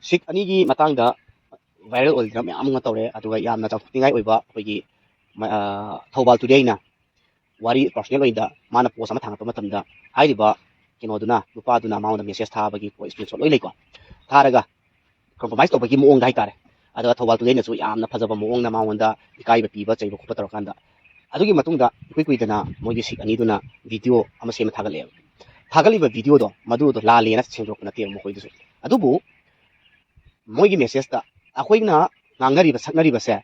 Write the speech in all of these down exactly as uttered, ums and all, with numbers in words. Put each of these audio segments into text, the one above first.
ꯁꯤꯛ ꯑꯅꯤꯒꯤ ꯃꯇꯥꯡꯗ ꯚꯥꯏꯔꯦꯜ ꯑꯣꯏꯗꯅ ꯃꯌꯥꯝ ꯑꯃ ꯇꯧꯔꯦ꯫ ꯑꯗꯨꯒ ꯌꯥꯝꯅ ꯆꯥꯎꯊꯣꯛꯅꯤꯡꯉꯥꯏ ꯑꯣꯏꯕ ꯑꯩꯈꯣꯏꯒꯤ ꯃ- ꯑ, ꯊꯧꯕꯥꯜ ꯇꯨꯗꯦ ꯑꯩꯅ ꯋꯥꯔꯤ ꯄꯥꯔꯁꯣꯅꯦꯜ ꯑꯣꯏꯅ ꯃꯥꯅ ꯄꯣꯁ ꯑꯃ ꯊꯥꯡꯒꯠꯄ ꯃꯇꯝꯗ ꯍꯥꯏꯔꯤꯕ ꯀꯩꯅꯣꯗꯨꯅ, ꯅꯨꯄꯥꯗꯨꯅ ꯃꯉꯣꯟꯗ ꯃꯦꯁꯦꯖ ꯊꯥꯕꯒꯤ ꯏꯁꯀ꯭ꯔꯤꯟ ꯁꯣꯠ ꯂꯣꯏ ꯂꯩꯀꯣ꯫ ꯊꯥꯔꯒ ꯀꯝꯄ꯭ꯔꯣꯃꯥꯏꯁ ꯇꯧꯕꯒꯤ ꯃꯑꯣꯡꯗ ꯍꯥꯏꯇꯥꯔꯦ꯫ ꯑꯗꯨꯒ ꯊꯧꯕꯥꯜ ꯇꯨꯗꯦꯅꯁꯨ ꯌꯥꯝꯅ ꯐꯖꯕ ꯃꯑꯣꯡꯗ ꯃꯉꯣꯟꯗ ꯏꯀꯥꯏꯕ ꯄꯤꯕ, ꯆꯩꯕ ꯈꯣꯠꯄ ꯇꯧꯔꯀꯥꯟꯗ, ꯑꯗꯨꯒꯤ ꯃꯇꯨꯡꯗ ꯏꯀꯨꯏ ꯀꯨꯏꯗꯅ ꯃꯣꯏꯒꯤ ꯁꯤꯛ ꯑꯅꯤꯗꯨꯅ ꯚꯤꯗꯤꯑꯣ ꯑꯃ ꯁꯦꯝꯃ ꯊꯥꯒꯠꯂꯛꯑꯦꯕ꯫ ꯊꯥꯒꯠꯂꯤꯕ ꯚꯤꯗꯤꯑꯣꯗꯣ ꯃꯗꯨꯗꯣ ꯂꯥꯜꯂꯦꯅ ꯁꯦꯡꯗꯣꯔꯛꯄ ꯅꯠꯇꯦꯕ ꯃꯈꯣꯏꯗꯨꯁꯨ꯫ ꯑꯗꯨꯕꯨ ꯃꯣꯏꯒꯤ ꯃꯦꯁꯦꯖꯇ ꯑꯩꯈꯣꯏꯅ ꯉꯥꯡꯅꯔꯤꯕ ꯁꯛꯅꯔꯤꯕꯁꯦ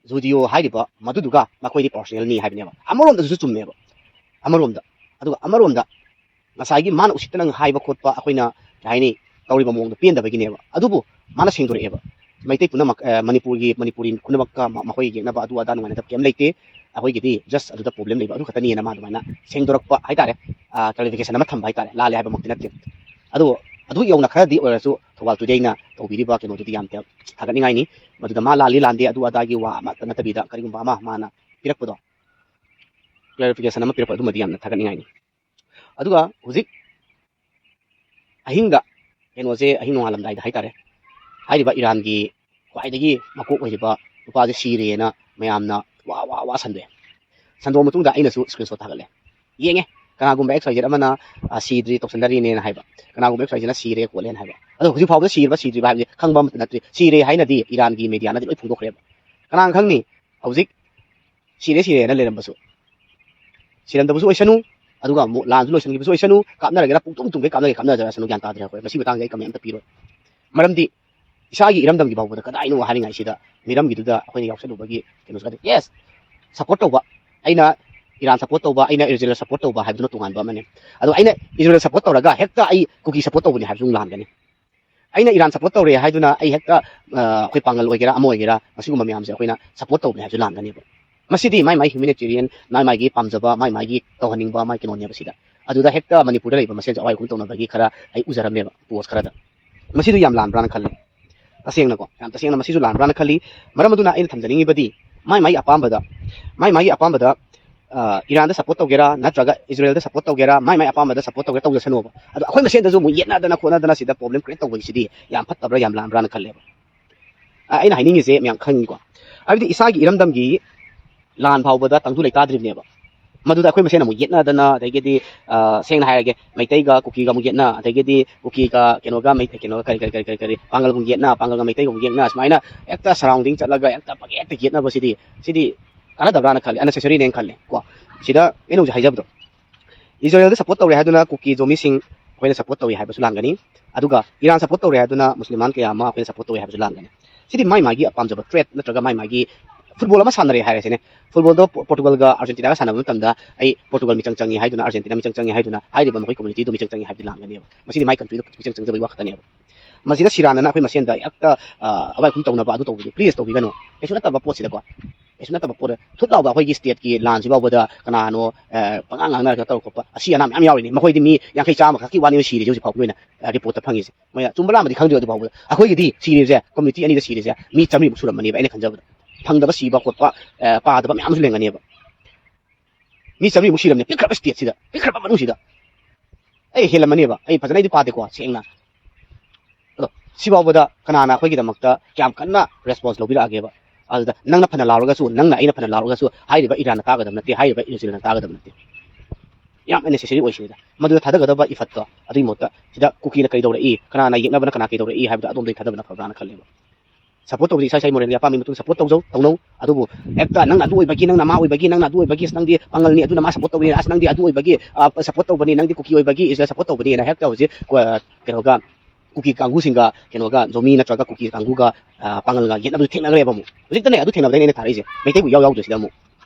ꯖꯨꯗꯤꯑꯣ ꯍꯥꯏꯔꯤꯕ ꯃꯗꯨꯗꯨꯒ ꯃꯈꯣꯏꯗꯤ ꯄꯥꯔꯁꯣꯅꯦꯜꯅꯤ ꯍꯥꯏꯕꯅꯦꯕ꯫ ꯑꯃꯔꯣꯝꯗꯁꯨ ꯆꯨꯝꯃꯦꯕ, ꯑꯃꯔꯣꯝꯗ꯫ ꯑꯗꯨꯒ ꯑꯃꯔꯣꯝꯗ ꯉꯁꯥꯏꯒꯤ ꯃꯥꯅ ꯎꯁꯤꯠꯇꯅ ꯍꯥꯏꯕ ꯈꯣꯠꯄ, ꯑꯩꯈꯣꯏꯅ ꯀꯩ ꯍꯥꯏꯅꯤ, ꯇꯧꯔꯤꯕ ꯃꯑꯣꯡꯗꯣ ꯄꯦꯟꯗꯕꯒꯤꯅꯦꯕ꯫ ꯑꯗꯨꯕꯨ ꯃꯥꯅ ꯁꯦꯡꯗꯣꯔꯛꯑꯦꯕ, ꯃꯩꯇꯩ ꯄꯨꯝꯅꯃꯛ, ꯑ, ꯃꯅꯤꯄꯨꯔꯒꯤ, ꯃꯅꯤꯄꯨꯔꯤ ꯄꯨꯝꯅꯃꯛꯀ ꯃ- ꯃꯈꯣꯏ ꯌꯦꯛꯅꯕ ꯑꯗꯨ ꯑꯗꯥ ꯅꯨꯡꯉꯥꯏꯅꯗꯕ ꯀꯩꯝ ꯂꯩꯇꯦ꯫ ꯑꯩꯈꯣꯏꯒꯤꯗꯤ ꯖꯁ ꯑꯗꯨꯗ ꯄ꯭ꯔꯣꯕ꯭ꯂꯦꯝ ꯂꯩꯕ ꯑꯗꯨ ꯈꯛꯇꯅꯤꯅ ꯃꯥ ꯑꯗꯨꯃꯥꯏꯅ ꯁꯦꯡꯗꯣꯔꯛꯄ ꯍꯥꯏꯇꯥꯔꯦ, ꯀ꯭ꯂꯥꯔꯤꯐꯤꯀꯦꯁꯟ ꯑꯃ ꯊꯝꯕ ꯍꯥꯏꯇꯥꯔꯦ꯫ ꯂꯥꯜꯂꯦ ꯍꯥꯏꯕꯃꯛꯇꯤ ꯅꯠꯇꯦ꯫ ꯑꯗꯨ ꯑꯗꯨ ꯌꯧꯅ ꯈꯔꯗꯤ ꯑꯣꯏꯔꯁꯨ ꯊꯧꯕꯥꯜ ꯇꯨꯗꯦꯅ ꯇꯧꯕꯤꯔꯤꯕ ꯀꯩꯅꯣꯗꯨꯗꯤ ꯌꯥꯝ ꯊꯥꯒꯠꯅꯤꯡꯉꯥꯏꯅꯤ꯫ ꯃꯗꯨꯗ ꯃꯥ ꯂꯥꯜꯂꯤ ꯂꯥꯟꯗꯦ ꯑꯗꯨ ꯑꯗꯥꯒꯤ ꯋꯥ ꯑꯃꯠꯇ ꯅꯠꯇꯕꯤꯗ, ꯀꯔꯤꯒꯨꯝꯕ ꯑꯃ ꯃꯥꯅ ꯄꯤꯔꯛꯄꯗꯣ, ꯀ꯭ꯂꯥꯔꯤꯐꯤꯀꯦꯁꯟ ꯑꯃ ꯄꯤꯔꯛꯄ, ꯑꯗꯨꯃꯗꯤ ꯌꯥꯝꯅ ꯊꯥꯒꯠꯅꯤꯡꯉꯥꯏꯅꯤ꯫ ꯑꯗꯨꯒ ꯍꯧꯖꯤꯛ ꯑꯍꯤꯡꯗ, ꯀꯩꯅꯣꯁꯦ, ꯑꯍꯤꯡ ꯅꯣꯡꯉꯥꯜꯂꯝꯗꯥꯏꯗ ꯍꯥꯏꯇꯥꯔꯦ, ꯍꯥꯏꯔꯤꯕ ꯏꯔꯥꯟꯒꯤ ꯈ꯭ꯋꯥꯏꯗꯒꯤ ꯃꯀꯣꯛ ꯑꯣꯏꯔꯤꯕ ꯅꯨꯄꯥꯁꯦ ꯁꯤꯔꯦꯅ ꯃꯌꯥꯝꯅ ꯋꯥ ꯋꯥ ꯋꯥ ꯁꯟꯗꯣꯛꯑꯦ꯫ ꯁꯟꯗꯣꯛꯑ ꯃꯇꯨꯡꯗ ꯑꯩꯅꯁꯨ ꯏꯁꯀ꯭ꯔꯤꯟ ꯁꯣꯠ ꯊꯥꯒꯠꯂꯦ꯫ ꯌꯦꯡꯉꯦ, ꯀꯅꯥꯒꯨꯝꯕ ꯑꯦꯛꯁ ꯋꯥꯏ ꯖꯦꯠ ꯑꯃꯅ, "ꯑ, ꯁꯤꯗ꯭ꯔꯤ, ꯇꯧꯁꯟꯅꯔꯤꯅꯦꯅ" ꯍꯥꯏꯕ, ꯀꯅꯥꯒꯨꯝꯕ ꯑꯦꯛꯁ ꯋꯥꯏ ꯖꯦꯠꯅ "ꯁꯤꯔꯦ ꯈꯣꯠꯂꯦꯅ" ꯍꯥꯏꯕ꯫ ꯑꯗꯣ ꯍꯧꯖꯤꯛ ꯐꯥꯎꯕꯗ ꯁꯤꯔꯕ ꯁꯤꯗ꯭ꯔꯤꯕ ꯍꯥꯏꯕꯁꯦ ꯈꯪꯕ ꯑꯃꯠꯇ ꯅꯠꯇ꯭ꯔꯤ꯫ ꯁꯤꯔꯦ ꯍꯥꯏꯅꯗꯤ ꯏꯔꯥꯟꯒꯤ ꯃꯦꯗꯤꯌꯥꯅꯗꯤ ꯂꯣꯏ ꯐꯣꯡꯗꯣꯛꯈ꯭ꯔꯦꯕ꯫ ꯀꯅꯥꯅ ꯈꯪꯅꯤ? ꯍꯧꯖꯤꯛ ꯁꯤꯔꯦ ꯁꯤꯔꯦꯅ ꯂꯩꯔꯝꯕꯁꯨ, ꯁꯤꯔꯝꯗꯕꯁꯨ ꯑꯣꯏꯁꯅꯨ, ꯑꯗꯨꯒ ꯑꯃꯨꯛ ꯂꯥꯟꯁꯨ ꯂꯣꯏꯁꯤꯟꯈꯤꯕꯁꯨ ꯑꯣꯏꯁꯅꯨ, ꯀꯥꯞꯅꯔꯒꯦꯔꯥ ꯄꯨꯡꯇꯨꯝ ꯇꯨꯝꯒꯩ ꯀꯥꯞꯅꯒꯦ ꯀꯥꯞꯅꯖꯔꯁꯅꯨ, ꯒ꯭ꯌꯥꯟ ꯇꯥꯗ꯭ꯔꯦ ꯑꯩꯈꯣꯏ꯫ ꯃꯁꯤ ꯃꯇꯥꯡꯗ ꯑꯩ ꯀꯃꯦꯟ ꯑꯝꯇ ꯄꯤꯔꯣꯏ꯫ ꯃꯔꯝꯗꯤ ꯏꯁꯥꯒꯤ ꯏꯔꯝꯗꯝꯒꯤ ꯐꯥꯎꯕꯗ ꯀꯗꯥꯏꯅꯣ ꯍꯥꯏꯔꯤꯉꯩꯁꯤꯗ ꯃꯤꯔꯝꯒꯤꯗꯨꯗ ꯑꯩꯈꯣꯏꯅ ꯌꯥꯎꯁꯜꯂꯨꯕꯒꯤ ꯀꯩꯅꯣꯁꯨ ꯅꯠꯇꯦ꯫ ꯌꯦꯁ, ꯁꯞꯄꯣꯔꯠ ꯇꯧꯕ, ꯑꯩꯅ ꯏꯔꯥꯟ ꯁꯞꯄꯣꯔꯠ ꯇꯧꯕ, ꯑꯩꯅ ꯏꯖꯔꯦꯜ ꯁꯞꯄꯣꯔꯠ ꯇꯧꯕ ꯍꯥꯏꯕꯗꯨꯅ ꯇꯣꯉꯥꯟꯕ ꯑꯃꯅꯤ꯫ ꯑꯗꯣ ꯑꯩꯅ ꯏꯖꯔꯦꯜ ꯁꯞꯄꯣꯔꯠ ꯇꯧꯔꯒ ꯍꯦꯛꯇ ꯑꯩ ꯀꯨꯀꯤ ꯁꯞꯄꯣꯔꯠ ꯇꯧꯕꯅꯤ ꯍꯥꯏꯕꯁꯨ ꯑꯃꯨꯛ ꯂꯥꯟꯒꯅꯤ꯫ ꯑꯩꯅ ꯏꯔꯥꯟ ꯁꯞꯄꯣꯔꯠ ꯇꯧꯔꯦ ꯍꯥꯏꯗꯨꯅ ꯑꯩ ꯍꯦꯛꯇ, ꯑ, ꯑꯩꯈꯣꯏ ꯄꯥꯡꯒꯜ ꯑꯣꯏꯒꯦꯔꯥ ꯑꯃ ꯑꯣꯏꯒꯦꯔꯥ, ꯃꯁꯤꯒꯨꯝꯕ ꯃꯌꯥꯝꯁꯦ ꯑꯩꯈꯣꯏꯅ ꯁꯞꯄꯣꯔꯠ ꯇꯧꯕꯅꯦ ꯍꯥꯏꯕꯁꯨ ꯂꯥꯟꯒꯅꯦꯕ꯫ ꯃꯁꯤꯗꯤ ꯃꯥꯏ ꯃꯥꯏ ꯍ꯭ꯌꯨꯃꯦꯅꯤꯇꯦꯔꯤꯌꯟ, ꯃꯥꯏ ꯃꯥꯏꯒꯤ ꯄꯥꯝꯖꯕ, ꯃꯥꯏ ꯃꯥꯏꯒꯤ ꯇꯧꯍꯟꯅꯤꯡꯕ ꯃꯥꯏ ꯀꯩꯅꯣꯅꯦꯕ꯫ ꯁꯤꯗ, ꯑꯗꯨꯗ ꯍꯦꯛꯇ ꯃꯅꯤꯄꯨꯔꯗ ꯂꯩꯕ ꯃꯁꯦꯟꯁꯨ ꯑꯋꯥꯏ ꯑꯈꯨꯝ ꯇꯧꯅꯕꯒꯤ ꯈꯔ ꯑꯩ ꯎꯖꯔꯝꯃꯦꯕ ꯄꯣꯁ ꯈꯔꯗ꯫ ꯃꯁꯤꯗꯣ ꯌꯥꯝ ꯂꯥꯟꯕ꯭ꯔꯥꯅ ꯈꯜꯂꯤ, ꯇꯁꯦꯡꯅꯀꯣ, ꯌꯥꯝ ꯇꯁꯦꯡꯅ ꯃꯁꯤꯁꯨ ꯂꯥꯟꯕ꯭ꯔꯥꯅ ꯈꯜꯂꯤ꯫ ꯃꯔꯝ ꯑꯗꯨꯅ ꯑꯩꯅ ꯊꯝꯖꯅꯤꯡꯉꯤꯕꯗꯤ, ꯃꯥꯏ ꯃꯥꯏ ꯑꯄꯥꯝꯕꯗ, ꯃꯥꯏ ꯃꯥꯏꯒꯤ ꯑꯄꯥꯝꯕꯗ ꯏꯔꯥꯟꯗ ꯁꯞꯄꯣꯔꯠ ꯇꯧꯒꯦꯔꯥ ꯅꯠꯇ꯭ꯔꯒ ꯏꯖꯔꯦꯜꯗ ꯁꯞꯄꯣꯔꯠ ꯇꯧꯒꯦꯔꯥ, ꯃꯥꯏ ꯃꯥꯏ ꯑꯄꯥꯝꯕꯗ ꯁꯞꯄꯣꯔꯠ ꯇꯧꯒꯦꯔꯥ ꯇꯧꯖꯁꯅꯣꯕ, ꯑꯗꯣ ꯑꯩꯈꯣꯏ ꯃꯁꯦꯟꯗꯁꯨ ꯑꯃꯨꯛ ꯌꯦꯠꯅꯗꯅ ꯈꯣꯠꯅꯗꯅ ꯁꯤꯗ ꯄ꯭ꯔꯣꯕ꯭ꯂꯦꯝ ꯀ꯭ꯔꯤꯌꯦꯠ ꯇꯧꯕꯒꯤꯁꯤꯗꯤ ꯌꯥꯝ ꯐꯠꯇꯕ꯭ꯔꯥ ꯌꯥꯝ ꯂꯥꯟꯕ꯭ꯔꯥꯅ ꯈꯜꯂꯦꯕ꯫ ꯑ, ꯑꯩꯅ ꯍꯥꯏꯅꯤꯡꯉꯤꯁꯦ ꯃꯌꯥꯝ ꯈꯪꯉꯤꯀꯣ, ꯍꯥꯏꯕꯗꯤ ꯏꯁꯥꯒꯤ ꯏꯔꯝꯗꯝꯒꯤ ꯂꯥꯟ ꯐꯥꯎꯕꯗ ꯇꯪꯗꯨ ꯂꯩꯇꯥꯗ꯭ꯔꯤꯕꯅꯦꯕ꯫ ꯃꯗꯨꯗ ꯑꯩꯈꯣꯏ ꯃꯁꯦꯟ ꯑꯃꯨꯛ ꯌꯦꯠꯅꯗꯅ, ꯑꯗꯒꯤꯗꯤ, ꯑ, ꯁꯦꯡꯅ ꯍꯥꯏꯔꯒꯦ, ꯃꯩꯇꯩꯒ ꯀꯨꯀꯤꯒ ꯑꯃꯨꯛ ꯌꯦꯠꯅ, ꯑꯗꯒꯤꯗꯤ ꯀꯨꯀꯤꯒ ꯀꯩꯅꯣꯒ ꯃꯩ-, ꯀꯩꯅꯣꯒ ꯀꯔꯤ, ꯀꯔꯤ, ꯀꯔꯤ, ꯀꯔꯤ, ꯀꯔꯤ, ꯄꯥꯡꯒꯜꯒ ꯑꯃꯨꯛ ꯌꯦꯠꯅ, ꯄꯥꯡꯒꯜꯒ ꯃꯩꯇꯩꯒ ꯑꯃꯨꯛ ꯌꯦꯠꯅ, ꯁꯨꯃꯥꯏꯅ ꯍꯦꯛꯇ ꯁꯔꯥꯎꯟꯗꯤꯡ ꯆꯠꯂꯒ ꯍꯦꯛꯇ ꯄꯪꯌꯦꯠꯇ ꯌꯦꯠꯅꯕꯁꯤꯗꯤ, ꯁꯤꯗꯤ ꯀꯥꯟꯅꯗꯕ꯭ꯔꯥꯅ ꯈꯜꯂꯦ, ꯑꯟꯅꯦꯁꯦꯁꯔꯤꯅꯦꯅ ꯈꯜꯂꯦ ꯀꯣ꯫ ꯁꯤꯗ ꯑꯩꯅ ꯍꯧꯖꯤꯛ ꯍꯥꯏꯖꯕꯗꯣ, ꯏꯖꯔꯦꯜꯗ ꯁꯞꯄꯣꯔꯠ ꯇꯧꯔꯦ ꯍꯥꯏꯗꯨꯅ ꯀꯨꯀꯤ ꯖꯣꯃꯤꯁꯤꯡ ꯑꯩꯈꯣꯏꯅ ꯁꯞꯄꯣꯔꯠ ꯇꯧꯏ ꯍꯥꯏꯕꯁꯨ ꯂꯥꯟꯒꯅꯤ, ꯑꯗꯨꯒ ꯏꯔꯥꯟ ꯁꯞꯄꯣꯔꯠ ꯇꯧꯔꯦ ꯍꯥꯏꯗꯨꯅ ꯃꯨꯁꯂꯤꯝ ꯀꯌꯥ ꯑꯃ ꯑꯩꯈꯣꯏꯅ ꯁꯞꯄꯣꯔꯠ ꯇꯧꯏ ꯍꯥꯏꯕꯁꯨ ꯂꯥꯟꯒꯅꯤ꯫ ꯁꯤꯗꯤ ꯃꯥꯏ ꯃꯥꯒꯤ ꯄꯥꯝꯖꯕ ꯇ꯭ꯔꯦꯠ ꯅꯠꯇ꯭ꯔꯒ ꯃꯥꯏ ꯃꯥꯒꯤ ꯐꯨꯠꯕꯣꯜ ꯑꯃ ꯁꯥꯟꯅꯔꯦ ꯍꯥꯏꯔꯁꯤꯅꯦ, ꯐꯨꯠꯕꯣꯜꯗꯣ ꯄꯣ-, ꯄꯣꯔꯇꯨꯒꯜꯒ ꯑꯥꯔꯖꯦꯟꯇꯤꯅꯥꯒ ꯁꯥꯟꯅꯕ ꯃꯇꯝꯗ ꯑꯩ ꯄꯣꯔꯇꯨꯒꯜ ꯃꯤꯆꯪ ꯆꯪꯉꯤ ꯍꯥꯏꯗꯨꯅ, ꯑꯥꯔꯖꯦꯟꯇꯤꯅꯥ ꯃꯤꯆꯪ ꯆꯪꯉꯤ ꯍꯥꯏꯗꯨꯅ ꯍꯥꯏꯔꯤꯕ ꯃꯈꯣꯏ ꯀꯝꯃ꯭ꯌꯨꯅꯤꯇꯤꯗꯨ ꯃꯤꯆꯪ ꯆꯪꯉꯤ ꯍꯥꯏꯕꯗꯤ ꯂꯥꯟꯒꯅꯦꯕ꯫ ꯃꯁꯤꯗꯤ ꯃꯥꯏ ꯀꯟꯇ꯭ꯔꯤꯗ ꯃꯤꯆꯪ ꯆꯪꯖꯕꯒꯤ ꯋꯥ ꯈꯛꯇꯅꯦꯕ꯫ ꯃꯁꯤꯗ ꯁꯤꯔꯥꯟꯅꯅ ꯑꯩꯈꯣꯏ ꯃꯁꯦꯟꯗ ꯍꯦꯛꯇ, ꯑ, ꯑꯋꯥꯏ ꯈꯨꯝ ꯇꯧꯅꯕ ꯑꯗꯨ ꯇꯧꯕꯗꯤ ꯄ꯭ꯂꯤꯁ ꯇꯧꯕꯤꯒꯅꯨ꯫ ꯀꯩꯁꯨ ꯅꯠꯇꯕ ꯄꯣꯠꯁꯤꯗꯀꯣ, ꯀꯩꯁꯨ ꯅꯠꯇꯕ ꯄꯣꯠ, ꯊꯨꯠ ꯂꯥꯎꯕ ꯑꯩꯈꯣꯏꯒꯤ ꯁ꯭ꯇꯦꯠꯀꯤ ꯂꯥꯟꯁꯤ ꯐꯥꯎꯕꯗ ꯀꯅꯥꯅꯣ, ꯑ, ꯄꯉꯥꯡ ꯉꯥꯡꯅꯔꯒ ꯇꯧꯔ ꯈꯣꯠꯄ, ꯑꯁꯤ ꯑꯅꯥ ꯃꯌꯥꯝ ꯌꯥꯎꯔꯤꯅꯤ꯫ ꯃꯈꯣꯏꯗꯤ ꯃꯤ ꯌꯥꯡꯈꯩ ꯆꯥꯝꯃ ꯈꯛꯀꯤ ꯋꯥꯅꯤ ꯁꯤꯔꯤꯁꯦ ꯍꯧꯖꯤꯛ ꯐꯥꯎꯒꯤ ꯑꯣꯏꯅ, ꯑ, ꯔꯤꯄꯣꯔꯠꯇ ꯐꯪꯉꯤꯁꯦ꯫ ꯃꯣꯏꯅ ꯆꯨꯝꯕ ꯂꯥꯟꯕꯗꯤ ꯈꯪꯗ꯭ꯔꯤ ꯑꯗꯨ ꯐꯥꯎꯕꯗ꯫ ꯑꯩꯈꯣꯏꯒꯤꯗꯤ ꯁꯤꯔꯤꯕꯁꯦ, ꯀꯝꯃ꯭ꯌꯨꯅꯤꯇꯤ ꯑꯅꯤꯗ ꯁꯤꯔꯤꯁꯦ ꯃꯤ ꯆꯥꯝꯃꯔꯤꯃꯨꯛ ꯁꯨꯔꯝꯃꯅꯦꯕ ꯑꯩꯅ ꯈꯟꯖꯕꯗ꯫ ꯐꯪꯗꯕ ꯁꯤꯕ ꯈꯣꯠꯄ, ꯑ, ꯄꯥꯗꯕ ꯃꯌꯥꯝꯁꯨ ꯂꯩꯔꯝꯒꯅꯦꯕ꯫ ꯃꯤ ꯆꯥꯝꯃꯔꯤꯃꯨꯛ ꯁꯤꯔꯝꯅꯦ ꯄꯤꯛꯈ꯭ꯔꯕ ꯁ꯭ꯇꯦꯠꯁꯤꯗ, ꯄꯤꯛꯈ꯭ꯔꯕ ꯃꯅꯨꯡꯁꯤꯗ꯫ ꯑꯩ ꯍꯦꯜꯂꯝꯃꯅꯦꯕ, ꯑꯩ ꯐꯖꯅ ꯑꯩꯗꯤ ꯄꯥꯗꯦꯀꯣ ꯁꯦꯡꯅ꯫ ꯑꯗꯣ ꯁꯤꯐꯥꯎꯕꯗ ꯀꯅꯥꯅ ꯑꯩꯈꯣꯏꯒꯤꯗꯃꯛꯇ ꯀꯌꯥꯝ ꯀꯟꯅ ꯔꯦꯁꯄꯣꯟꯁ ꯂꯧꯕꯤꯔꯛꯑꯒꯦꯕ? ꯑꯗꯨꯗ ꯅꯪꯅ ꯐꯅ ꯂꯥꯎꯔꯒꯁꯨ, ꯅꯪꯅ ꯑꯩꯅ ꯐꯅ ꯂꯥꯎꯔꯒꯁꯨ, ꯍꯥꯏꯔꯤꯕ ꯏꯔꯥꯟꯅ ꯇꯥꯒꯗꯕ ꯅꯠꯇꯦ, ꯍꯥꯏꯔꯤꯕ ꯏꯖꯔꯦꯜꯅ ꯇꯥꯒꯗꯕ ꯅꯠꯇꯦ꯫ ꯌꯥꯝ ꯑꯟꯅꯦꯁꯦꯁꯔꯤ ꯑꯣꯏꯁꯤꯅꯤꯗ꯫ ꯃꯗꯨꯗ ꯊꯥꯗꯒꯗꯕ ꯏꯐꯠꯇꯣ ꯑꯗꯨꯒꯤ ꯃꯍꯨꯠꯇ ꯁꯤꯗ ꯀꯨꯀꯤꯅ ꯀꯩꯗꯧꯔꯛꯏ, ꯀꯅꯥꯅ ꯌꯦꯛꯅꯕꯅ ꯀꯅꯥ ꯀꯩꯗꯧꯔꯛꯏ ꯍꯥꯏꯕꯗꯣ ꯑꯗꯣꯝꯗꯒꯤ ꯊꯥꯗꯕꯅ ꯐꯕ꯭ꯔꯥꯅ ꯈꯜꯂꯦꯕ꯫ ꯁꯞꯄꯣꯔꯠ ꯇꯧꯕꯗꯤ ꯏꯁꯥ ꯏꯁꯥꯒꯤ ꯃꯣꯔꯦꯜꯒꯤ ꯑꯄꯥꯝꯕꯒꯤ ꯃꯇꯨꯡ ꯁꯞꯄꯣꯔꯠ ꯇꯧꯖꯧ, ꯇꯧꯅꯧ꯫ ꯑꯗꯨꯕꯨ ꯍꯦꯛꯇ ꯅꯪꯅ ꯑꯗꯨ ꯑꯣꯏꯕꯒꯤ, ꯅꯪꯅ ꯃꯥ ꯑꯣꯏꯕꯒꯤ, ꯑꯁ ꯅꯪꯗꯤ ꯄꯥꯡꯒꯜꯅꯤ, ꯑꯗꯨꯅ ꯃꯥ ꯁꯞꯄꯣꯔꯠ ꯇꯧꯕꯅꯤ, ꯑꯁ ꯅꯪꯗꯤ ꯑꯗꯨ ꯑꯣꯏꯕꯒꯤ, ꯑ, ꯁꯞꯄꯣꯔꯠ ꯇꯧꯕꯅꯤ, ꯅꯪꯗꯤ ꯀꯨꯀꯤ ꯑꯣꯏꯕꯒꯤ ꯏꯁ ꯁꯞꯄꯣꯔꯠ ꯇꯧꯕꯅꯤꯅ ꯍꯦꯛꯇ ꯍꯧꯖꯤꯛ, ꯑ, ꯀꯩꯅꯣꯒ, ꯀꯨꯀꯤ ꯀꯥꯡꯕꯨꯁꯤꯡꯒ ꯀꯩꯅꯣꯒ ꯖꯣꯃꯤ ꯅꯠꯇ꯭ꯔꯒ ꯀꯨꯀꯤ ꯀꯥꯡꯕꯨꯒ, ꯑ, ꯄꯥꯡꯒꯜꯒ ꯌꯦꯠꯅꯕꯗꯨ ꯊꯦꯡꯅꯈ꯭ꯔꯦꯕ ꯑꯃꯨꯛ꯫ ꯍꯧꯖꯤꯛꯇꯅꯦ ꯑꯗꯨ ꯊꯦꯡꯅꯕꯗꯩꯅ ꯑꯩꯅ ꯊꯥꯔꯛꯏꯁꯦ꯫ ꯃꯩꯇꯩꯕꯨ ꯏꯌꯥꯎ ꯌꯥꯎꯗ꯭ꯔꯤꯁꯤꯗ ꯑꯃꯨꯛ꯫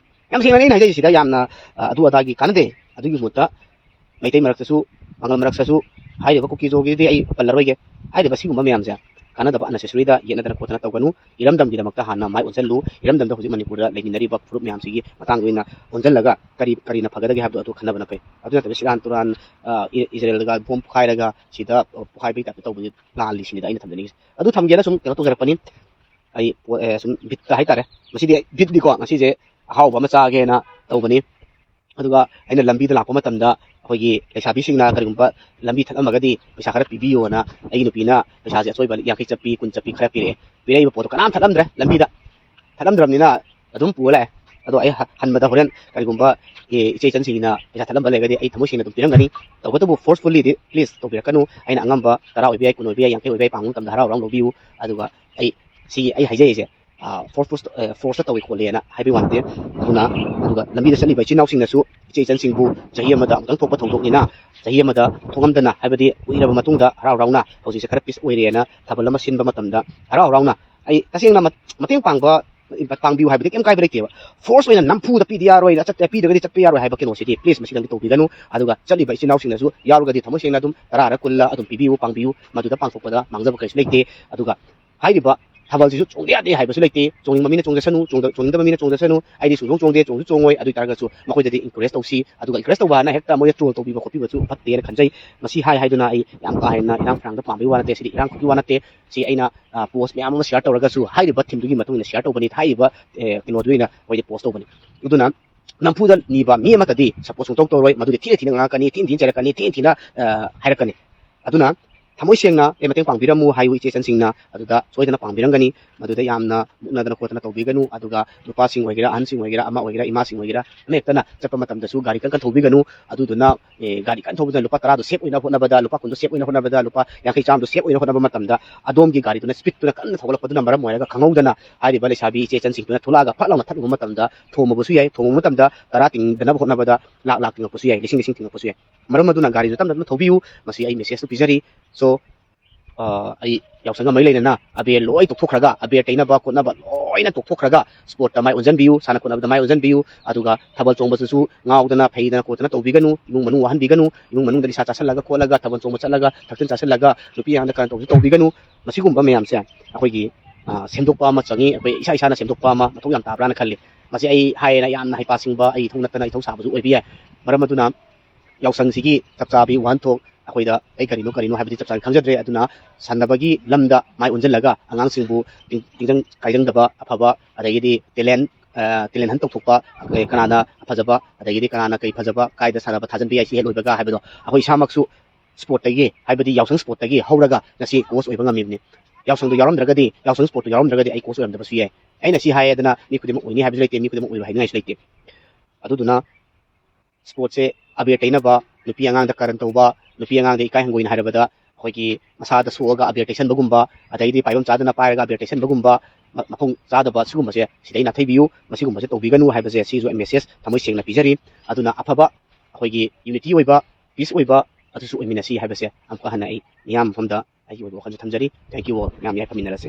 ꯌꯥꯝ ꯁꯦꯡꯅꯅꯦ ꯑꯩꯅ ꯍꯥꯏꯖꯔꯤꯁꯤꯗ ꯌꯥꯝꯅ, ꯑ, ꯑꯗꯨ ꯑꯗꯥꯒꯤ ꯀꯥꯟꯅꯗꯦ꯫ ꯑꯗꯨꯒꯤ ꯃꯍꯨꯠꯇ ꯃꯩꯇꯩ ꯃꯔꯛꯇꯁꯨ, ꯄꯥꯡꯒꯜ ꯃꯔꯛꯇꯁꯨ ꯍꯥꯏꯔꯤꯕ ꯀꯨꯀꯤ ꯖꯣꯒꯤꯗꯤ ꯑꯩ ꯄꯜꯂꯔꯣꯏꯒꯦ꯫ ꯍꯥꯏꯔꯤꯕ ꯁꯤꯒꯨꯝꯕ ꯃꯌꯥꯝꯁꯦ ꯀꯥꯟꯅꯗꯕ unnecessary ꯗ ꯌꯦꯠꯅꯗꯅ ꯈꯣꯠꯇꯅ ꯇꯧꯒꯅꯨ꯫ ꯏꯔꯝꯗꯝꯒꯤꯗꯃꯛꯇ ꯍꯥꯟꯅ ꯃꯥꯏ ꯑꯣꯟꯁꯤꯜꯂꯨ꯫ ꯏꯔꯝꯗꯝꯗ ꯍꯧꯖꯤꯛ ꯃꯅꯤꯄꯨꯔꯗ ꯂꯩꯃꯤꯟꯅꯔꯤꯕ ꯐꯨꯔꯨꯞ ꯃꯌꯥꯝꯁꯤꯒꯤ ꯃꯇꯥꯡꯗ ꯑꯣꯏꯅ ꯑꯣꯟꯁꯤꯜꯂꯒ ꯀꯔꯤ, ꯀꯔꯤꯅ ꯐꯒꯗꯒꯦ ꯍꯥꯏꯕꯗꯣ ꯑꯗꯨ ꯈꯟꯅꯕꯅ ꯐꯩ꯫ ꯑꯗꯨ ꯅꯠꯇꯕ ꯁꯤꯔꯥꯟ ꯇꯨꯔꯥꯟ, ꯑ, ꯏ-, ꯏꯖꯔꯦꯜꯒ ꯕꯣꯝ ꯄꯣꯈꯥꯏꯔꯒ ꯁꯤꯗ, ꯑ, ꯄꯣꯈꯥꯏꯕꯒꯤ ꯇꯥꯏꯞꯇ ꯇꯧꯕꯁꯤ ꯂꯥꯜꯂꯤꯁꯤꯅꯤꯗ ꯑꯩꯅ ꯊꯝꯖꯅꯤꯡꯉꯤꯁꯦ꯫ ꯑꯗꯨ ꯊꯝꯒꯦꯅ ꯁꯨꯝ ꯀꯩꯅꯣ ꯇꯧꯖꯔꯛꯄꯅꯤ꯫ ꯑꯩ ꯄꯣ-, ꯑꯦ, ꯁꯨꯝ ꯕꯤꯠꯇ ꯍꯥꯏꯇꯥꯔꯦ꯫ ꯉꯁꯤꯗꯤ ꯕꯤꯠꯅꯤꯀꯣ, ꯉꯁꯤꯁꯦ ꯑꯍꯥꯎꯕ ꯑꯃ ꯆꯥꯒꯦꯅ ꯇꯧꯕꯅꯤ꯫ ꯑꯗꯨꯒ ꯑꯩꯅ ꯂꯝꯕꯤꯗ ꯂꯥꯛꯄ ꯃꯇꯝꯗ ꯑꯩꯈꯣꯏꯒꯤ ꯂꯩꯁꯥꯕꯤꯁꯤꯡꯅ ꯀꯔꯤꯒꯨꯝꯕ ꯂꯝꯕꯤ ꯊꯠꯂꯝꯃꯒꯗꯤ ꯄꯩꯁꯥ ꯈꯔ ꯄꯤꯕꯤꯌꯣꯅ ꯑꯩꯒꯤ ꯅꯨꯄꯤꯅ ꯄꯩꯁꯥꯁꯦ ꯑꯆꯣꯏꯕ ꯌꯥꯡꯈꯩ ꯆꯠꯄꯤ, ꯀꯨꯟ ꯆꯠꯄꯤ ꯈꯔ ꯄꯤꯔꯛꯑꯦ꯫ ꯄꯤꯔꯛꯏꯕ ꯄꯣꯠꯇꯣ ꯀꯅꯥꯝ ꯊꯠꯂꯝꯗ꯭ꯔꯦ ꯂꯝꯕꯤꯗ꯫ ꯊꯠꯂꯝꯗ꯭ꯔꯕꯅꯤꯅ ꯑꯗꯨꯝ ꯄꯨꯔ ꯂꯥꯛꯑꯦ꯫ ꯑꯗꯣ ꯑꯩ ꯍ-, ꯍꯟꯕꯗ ꯍꯣꯔꯦꯟ ꯀꯔꯤꯒꯨꯝꯕ, ꯑꯦ, ꯏꯆꯦ ꯏꯆꯟꯁꯤꯡꯅ ꯄꯩꯁꯥ ꯊꯠꯂꯝꯕ ꯂꯩꯔꯒꯗꯤ ꯑꯩ ꯊꯃꯣꯏ ꯁꯦꯡꯅ ꯑꯗꯨꯝ ꯄꯤꯔꯝꯒꯅꯤ꯫ ꯇꯧꯕꯇꯕꯨ forcefullyꯗꯤ please ꯇꯧꯕꯤꯔꯛꯀꯅꯨ꯫ ꯑꯩꯅ ꯑꯉꯝꯕ ꯇꯔꯥ ꯑꯣꯏꯕ ꯌꯥꯏ, ꯀꯨꯟ ꯑꯣꯏꯕ ꯌꯥꯏ, ꯌꯥꯡꯈꯩ ꯑꯣꯏꯕ ꯌꯥꯏ, ꯄꯥꯡꯕ ꯃꯇꯝꯗ ꯍꯔꯥꯎ ꯍꯔꯥꯎ ꯂꯧꯕꯤꯌꯨ꯫ ꯑꯗꯨꯒ ꯑꯩ ꯁꯤꯒꯤ ꯑꯩ ꯍꯥꯏꯖꯔꯤꯁꯦ, ꯑ, force, force, ꯑ, forceꯇ ꯇꯧꯏ ꯈꯣꯠꯂꯦꯅ ꯍꯥꯏꯕꯒꯤ ꯋꯥ ꯅꯠꯇꯦ꯫ ꯑꯗꯨꯅ, ꯑꯗꯨꯒ ꯂꯝꯕꯤꯗ ꯆꯠꯂꯤꯕ ꯏꯆꯤꯜ ꯏꯅꯥꯎꯁꯤꯡꯅꯁꯨ ꯏꯆꯦ ꯏꯆꯟꯁꯤꯡꯕꯨ ꯆꯍꯤ ꯑꯃꯗ ꯑꯃꯨꯛꯇꯪ ꯊꯣꯛꯄ ꯊꯧꯗꯣꯛꯅꯤꯅ, ꯆꯍꯤ ꯑꯃꯗ ꯊꯣꯛꯉꯝꯗꯅ, ꯍꯥꯏꯕꯗꯤ ꯀꯨꯏꯔꯕ ꯃꯇꯨꯡꯗ ꯍꯔꯥꯎ ꯍꯔꯥꯎꯅ ꯍꯧꯖꯤꯛꯁꯦ ꯈꯔ peace ꯑꯣꯏꯔꯦꯅ ꯊꯥꯕꯜ ꯑꯃ ꯁꯤꯟꯕ ꯃꯇꯝꯗ ꯍꯔꯥꯎ ꯍꯔꯥꯎꯅ ꯑꯩ ꯇꯁꯦꯡꯅ ꯃꯠ-, ꯃꯇꯦꯡ ꯄꯥꯡꯕ, ꯄꯥꯡꯕꯤꯌꯨ ꯍꯥꯏꯕꯗꯤ ꯀꯩꯝ ꯀꯥꯏꯕ ꯂꯩꯇꯦꯕ꯫ Force ꯑꯣꯏꯅ ꯅꯝꯐꯨꯗ ꯄꯤꯗ ꯌꯥꯔꯣꯏ, ꯆꯠ-, ꯄꯤꯗ꯭ꯔꯒꯗꯤ ꯆꯠꯄ ꯌꯥꯔꯣꯏ ꯍꯥꯏꯕ ꯀꯩꯅꯣꯁꯤꯗꯤ please ꯃꯁꯤꯗꯪꯗꯤ ꯇꯧꯕꯤꯒꯅꯨ꯫ ꯑꯗꯨꯒ ꯆꯠꯂꯤꯕ ꯏꯆꯤꯜ ꯏꯅꯥꯎꯁꯤꯡꯅꯁꯨ ꯌꯥꯎꯔꯒꯗꯤ ꯊꯃꯣꯏ ꯁꯦꯡꯅ ꯑꯗꯨꯝ ꯇꯔꯥꯔ ꯀꯨꯜꯂ ꯑꯗꯨꯝ ꯄꯤꯕꯤꯌꯨ, ꯄꯥꯡꯕꯤꯌꯨ, ꯃꯗꯨꯗ ꯄꯥꯡꯊꯣꯛꯄꯗ ꯃꯥꯡꯖꯕ ꯀꯔꯤꯁꯨ ꯂꯩꯇꯦ꯫ ꯑꯗꯨꯒ ꯍꯥꯏꯔꯤꯕ ꯊꯥꯕꯜꯁꯤꯁꯨ ꯆꯣꯡꯗ ꯌꯥꯗꯦ ꯍꯥꯏꯕꯁꯨ ꯂꯩꯇꯦ꯫ ꯆꯣꯡꯅꯤꯡꯕ ꯃꯤꯅ ꯆꯣꯡꯖꯁꯅꯨ, ꯆꯣꯡꯗ-, ꯆꯣꯡꯅꯤꯡꯗꯕ ꯃꯤꯅ ꯆꯣꯡꯖꯁꯅꯨ꯫ ꯑꯩꯗꯤ ꯁꯨꯡꯆꯣꯡ ꯆꯣꯡꯗꯦ, ꯆꯣꯡꯁꯨ ꯆꯣꯡꯉꯣꯏ꯫ ꯑꯗꯨ ꯑꯣꯏꯇꯥꯔꯒꯁꯨ ꯃꯈꯣꯏꯗꯗꯤ encourage ꯇꯧꯁꯤ꯫ ꯑꯗꯨꯒ encourage ꯇꯧꯕ ꯍꯥꯏꯅ ꯍꯦꯛꯇ ꯃꯣꯏꯗ troll ꯇꯧꯕꯤꯕ ꯈꯣꯠꯄꯤꯕꯁꯨ ꯐꯠꯇꯦꯅ ꯈꯟꯖꯩ꯫ ꯃꯁꯤ ꯍꯥꯏ ꯍꯥꯏꯗꯨꯅ ꯑꯩ ꯌꯥꯝ ꯀꯥ ꯍꯦꯟꯅ ꯏꯔꯥꯡ ꯐꯤꯔꯥꯡꯗ ꯄꯥꯝꯕꯒꯤ ꯋꯥ ꯅꯠꯇꯦ꯫ ꯁꯤꯗꯤ ꯏꯔꯥꯡ ꯈꯛꯀꯤ ꯋꯥ ꯅꯠꯇꯦ꯫ ꯁꯤ ꯑꯩꯅ, ꯑ, post ꯃꯌꯥꯝ ꯑꯃ share ꯇꯧꯔꯒꯁꯨ ꯍꯥꯏꯔꯤꯕ themeꯗꯨꯒꯤ ꯃꯇꯨꯡ ꯏꯟꯅ share ꯇꯧꯕꯅꯤ, ꯍꯥꯏꯔꯤꯕ, ꯑꯦ, ꯀꯩꯅꯣꯗꯨ ꯑꯣꯏꯅ ꯑꯩꯈꯣꯏꯗꯤ post ꯇꯧꯕꯅꯤ꯫ ꯑꯗꯨꯅ ꯅꯝꯐꯨꯗ ꯅꯤꯕ ꯃꯤ ꯑꯃꯠꯇꯗꯤ support ꯁꯨꯡꯇꯧ ꯇꯧꯔꯣꯏ꯫ ꯃꯗꯨꯗꯤ ꯊꯤꯅ ꯊꯤꯅ ꯉꯥꯡꯉꯛꯀꯅꯤ, ꯊꯤꯅ ꯊꯤꯅ ꯆꯩꯔꯛꯀꯅꯤ, ꯊꯤꯅ ꯊꯤꯅ, ꯑ, ꯍꯥꯏꯔꯛꯀꯅꯤ꯫ ꯑꯗꯨꯅ ꯊꯃꯣꯏ ꯁꯦꯡꯅ, "ꯑꯦ, ꯃꯇꯦꯡ ꯄꯥꯡꯕꯤꯔꯝꯃꯨ" ꯍꯥꯏꯌꯨ ꯏꯆꯦ ꯏꯆꯟꯁꯤꯡꯅ, ꯑꯗꯨꯗ ꯁꯣꯏꯗꯅ ꯄꯥꯡꯕꯤꯔꯝꯒꯅꯤ꯫ ꯃꯗꯨꯗ ꯌꯥꯝꯅ ꯃꯨꯛꯅꯗꯅ ꯈꯣꯠꯇꯅ ꯇꯧꯕꯤꯒꯅꯨ꯫ ꯑꯗꯨꯒ ꯅꯨꯄꯥꯁꯤꯡ ꯑꯣꯏꯒꯦꯔꯥ, ꯑꯍꯟꯁꯤꯡ ꯑꯣꯏꯒꯦꯔꯥ, ꯑꯃ ꯑꯣꯏꯒꯦꯔꯥ, ꯏꯃꯥꯁꯤꯡ ꯑꯣꯏꯒꯦꯔꯥ, ꯑꯃ ꯍꯦꯛꯇꯅ ꯆꯠꯄ ꯃꯇꯝꯗꯁꯨ ꯒꯥꯔꯤ ꯀꯟ ꯀꯟ ꯊꯧꯕꯤꯒꯅꯨ꯫ ꯑꯗꯨꯗꯨꯅ, ꯑꯦ, ꯒꯥꯔꯤ ꯀꯟ ꯊꯧꯕꯗ ꯂꯨꯄꯥ ꯇꯔꯥꯗꯣ save ꯑꯣꯏꯅꯕ ꯍꯣꯠꯅꯕꯗ, ꯂꯨꯄꯥ ꯀꯨꯟꯗꯣ save ꯑꯣꯏꯅ ꯍꯣꯠꯅꯕꯗ, ꯂꯨꯄꯥ ꯌꯥꯡꯈꯩ ꯆꯥꯝꯃꯗꯣ save ꯑꯣꯏꯅ ꯍꯣꯠꯅꯕ ꯃꯇꯝꯗ ꯑꯗꯣꯝꯒꯤ ꯒꯥꯔꯤꯗꯨꯅ speedꯇꯨꯅ ꯀꯟꯅ ꯊꯧꯒꯠꯂꯛꯄꯗꯨꯅ ꯃꯔꯝ ꯑꯣꯏꯔꯒ ꯈꯪꯍꯧꯗꯅ ꯍꯥꯏꯔꯤꯕ ꯂꯩꯁꯥꯕꯤ ꯏꯆꯦ ꯏꯆꯟꯁꯤꯡꯗꯨꯅ ꯊꯣꯛꯂꯛꯑꯒ ꯐꯠ ꯂꯥꯎꯅ ꯊꯠꯂꯨꯕ ꯃꯇꯝꯗ ꯊꯣꯝꯃꯕꯁꯨ ꯌꯥꯏ꯫ ꯊꯣꯝꯃꯨꯕ ꯃꯇꯝꯗ ꯇꯔꯥ ꯇꯤꯡꯗꯅꯕ ꯍꯣꯠꯅꯕꯗ ꯂꯥꯛ ꯂꯥꯛ ꯇꯤꯡꯉꯛꯄꯁꯨ ꯌꯥꯏ, ꯂꯤꯁꯤꯡ ꯂꯤꯁꯤꯡ ꯇꯤꯡꯉꯛꯄꯁꯨ ꯌꯥꯏ꯫ ꯃꯔꯝ ꯑꯗꯨꯅ ꯒꯥꯔꯤꯗꯨ ꯇꯞꯅ ꯇꯞꯅ ꯊꯧꯕꯤꯌꯨ꯫ ꯃꯁꯤ ꯑꯩ messageꯇꯨ ꯄꯤꯖꯔꯤ꯫ So, ꯑ, ꯑꯩ ꯌꯥꯎꯁꯪꯒ ꯃꯔꯤ ꯂꯩꯅꯅ ꯑꯕꯦꯔ ꯂꯣꯏ ꯇꯣꯛꯊꯣꯛꯈ꯭ꯔꯒ, ꯑꯕꯦꯔ ꯇꯩꯅꯕ ꯈꯣꯠꯅꯕ ꯂꯣꯏꯅ ꯇꯣꯛꯊꯣꯛꯈ꯭ꯔꯒ, sportꯇ ꯃꯥꯏ ꯑꯣꯟꯁꯤꯟꯕꯤꯌꯨ, ꯁꯥꯟꯅ ꯈꯣꯠꯅꯕꯗ ꯃꯥꯏ ꯑꯣꯟꯁꯤꯟꯕꯤꯌꯨ꯫ ꯑꯗꯨꯒ ꯊꯥꯕꯜ ꯆꯣꯡꯕꯁꯤꯁꯨ ꯉꯥꯎꯗꯅ ꯐꯩꯗꯅ ꯈꯣꯠꯇꯅ ꯇꯧꯕꯤꯒꯅꯨ, ꯏꯃꯨꯡ ꯃꯅꯨꯡ ꯋꯥꯍꯟꯕꯤꯒꯅꯨ, ꯏꯃꯨꯡ ꯃꯅꯨꯡꯗ ꯅꯤꯁꯥ ꯆꯥꯁꯤꯜꯂꯒ ꯈꯣꯠꯂꯒ, ꯊꯥꯕꯜ ꯆꯣꯡꯕ ꯆꯠꯂꯒ, ꯊꯛꯆꯤꯟ ꯆꯥꯁꯤꯜꯂꯒ, ꯅꯨꯄꯤ ꯑꯉꯥꯡꯗ ꯀꯔꯟ ꯇꯧꯕꯁꯨ ꯇꯧꯕꯤꯒꯅꯨ꯫ ꯃꯁꯤꯒꯨꯝꯕ ꯃꯌꯥꯝꯁꯦ ꯑꯩꯈꯣꯏꯒꯤ, ꯑ, ꯁꯦꯝꯗꯣꯛꯄ ꯑꯃ ꯆꯪꯉꯤ, ꯑꯩꯈꯣꯏ ꯏꯁꯥ ꯏꯁꯥꯅ ꯁꯦꯝꯗꯣꯛꯄ ꯑꯃ ꯃꯊꯧ ꯌꯥꯝ ꯇꯥꯕ꯭ꯔꯥꯅ ꯈꯜꯂꯤ꯫ ꯃꯁꯤ ꯑꯩ ꯍꯥꯏꯔꯦꯅ ꯌꯥꯝꯅ ꯍꯩꯄꯥ ꯁꯤꯡꯕ, ꯑꯩ ꯏꯊꯧ ꯅꯠꯇꯅ ꯏꯊꯧ ꯁꯥꯕꯁꯨ ꯑꯣꯏꯕ ꯌꯥꯏ꯫ ꯃꯔꯝ ꯑꯗꯨꯅ ꯌꯥꯎꯁꯪꯁꯤꯒꯤ ꯆꯞ ꯆꯥꯕꯤ ꯋꯥꯍꯟꯊꯣꯛ ꯑꯩꯈꯣꯏꯗ ꯑꯩ ꯀꯔꯤꯅꯣ ꯀꯔꯤꯅꯣ ꯍꯥꯏꯕꯗꯤ ꯆꯞ ꯆꯥꯕꯤ ꯈꯪꯖꯗ꯭ꯔꯦ꯫ ꯑꯗꯨꯅ ꯁꯥꯟꯅꯕꯒꯤ ꯂꯝꯗ ꯃꯥꯏ ꯑꯣꯟꯁꯤꯜꯂꯒ ꯑꯉꯥꯡꯁꯤꯡꯕꯨ ꯇꯤꯡ-, ꯇꯤꯡꯖꯪ ꯀꯥꯏꯖꯪꯗꯕ ꯑꯐꯕ, ꯑꯗꯒꯤꯗꯤ talent ꯇꯦꯂꯦꯟ ꯍꯟ ꯇꯧꯊꯣꯛꯄ, ꯑꯩꯈꯣꯏ ꯀꯅꯥꯅ ꯐꯖꯕ, ꯑꯗꯒꯤꯗꯤ ꯀꯅꯥꯅ ꯀꯩ ꯐꯖꯕ, ꯀꯥꯏꯗ ꯁꯥꯟꯅꯕ ꯊꯥꯖꯟꯕ ꯌꯥꯏ, ꯁꯤ ꯍꯦꯛ ꯂꯣꯏꯕꯒ ꯍꯥꯏꯕꯗꯣ ꯑꯩꯈꯣꯏ ꯏꯁꯥꯃꯛꯁꯨ ꯁ꯭ꯄꯣꯔꯠꯇꯒꯤ, ꯍꯥꯏꯕꯗꯤ ꯌꯥꯎꯁꯪ ꯁ꯭ꯄꯣꯔꯠꯇꯒꯤ ꯍꯧꯔꯒ ꯉꯁꯤ ꯀꯣꯆ ꯑꯣꯏꯕ ꯉꯝꯃꯤꯕꯅꯤ꯫ ꯌꯥꯎꯁꯪꯗꯨ ꯌꯥꯎꯔꯝꯗ꯭ꯔꯒꯗꯤ, ꯌꯥꯎꯁꯪ ꯁ꯭ꯄꯣꯔꯠꯇꯨ ꯌꯥꯎꯔꯝꯗ꯭ꯔꯒꯗꯤ ꯑꯩ ꯀꯣꯆ ꯑꯣꯏꯔꯝꯗꯕꯁꯨ ꯌꯥꯏ꯫ ꯑꯩꯅ ꯁꯤ ꯍꯥꯏꯌꯦꯗꯅ ꯃꯤ ꯈꯨꯗꯤꯡꯃꯛ ꯑꯣꯏꯅꯤ ꯍꯥꯏꯕꯁꯨ ꯂꯩꯇꯦ, ꯃꯤ ꯈꯨꯗꯤꯡꯃꯛ ꯑꯣꯏꯔꯣꯏ ꯍꯥꯏꯅꯤꯡꯉꯥꯏꯁꯨ ꯂꯩꯇꯦ꯫ ꯑꯗꯨꯗꯨꯅ ꯁ꯭ꯄꯣꯔꯠꯁꯦ ꯑꯕꯦꯔ ꯇꯩꯅꯕ, ꯅꯨꯄꯤ ꯑꯉꯥꯡꯗ ꯀꯔꯟ ꯇꯧꯕ, ꯅꯨꯄꯤ ꯑꯉꯥꯡꯗ ꯏꯀꯥꯏ ꯍꯪꯒꯣꯏꯅ ꯍꯥꯏꯔꯕꯗ ꯑꯩꯈꯣꯏꯒꯤ ꯃꯁꯥꯗ ꯁꯣꯛꯑꯒ ꯑꯕꯦꯔ ꯇꯩꯁꯟꯕꯒꯨꯝꯕ, ꯑꯗꯩꯗꯤ ꯄꯥꯏꯐꯝ ꯆꯥꯗꯅ ꯄꯥꯏꯔꯒ ꯑꯕꯦꯔ ꯇꯩꯁꯟꯕꯒꯨꯝꯕ, ꯃ-, ꯃꯐꯝ ꯆꯥꯗꯕ ꯁꯤꯒꯨꯝꯕꯁꯦ ꯁꯤꯗꯩ ꯅꯥꯊꯩꯕꯤꯌꯨ, ꯃꯁꯤꯒꯨꯝꯕꯁꯦ ꯇꯧꯕꯤꯒꯅꯨ ꯍꯥꯏꯕꯁꯦ ꯁꯤꯁꯨ ꯑꯩ ꯃꯦꯁꯦꯖ ꯊꯃꯣꯏ ꯁꯦꯡꯅ ꯄꯤꯖꯔꯤ꯫ ꯑꯗꯨꯅ ꯑꯐꯕ ꯑꯩꯈꯣꯏꯒꯤ ꯌꯨꯅꯤꯇꯤ ꯑꯣꯏꯕ, ꯄꯤꯁ ꯑꯣꯏꯕ ꯑꯗꯨꯁꯨ ꯑꯣꯏꯃꯤꯟꯅꯁꯤ ꯍꯥꯏꯕꯁꯦ ꯑꯃꯨꯛꯀ ꯍꯟꯅ ꯑꯩ ꯃꯤꯌꯥꯝ ꯃꯐꯝꯗ ꯑꯩꯒꯤ ꯑꯣꯏꯕ ꯋꯥꯈꯜꯁꯨ ꯊꯝꯖꯔꯤ꯫ Thank you all꯫ ꯃꯌꯥꯝ ꯌꯥꯏꯐꯃꯤꯟꯅꯔꯁꯤ꯫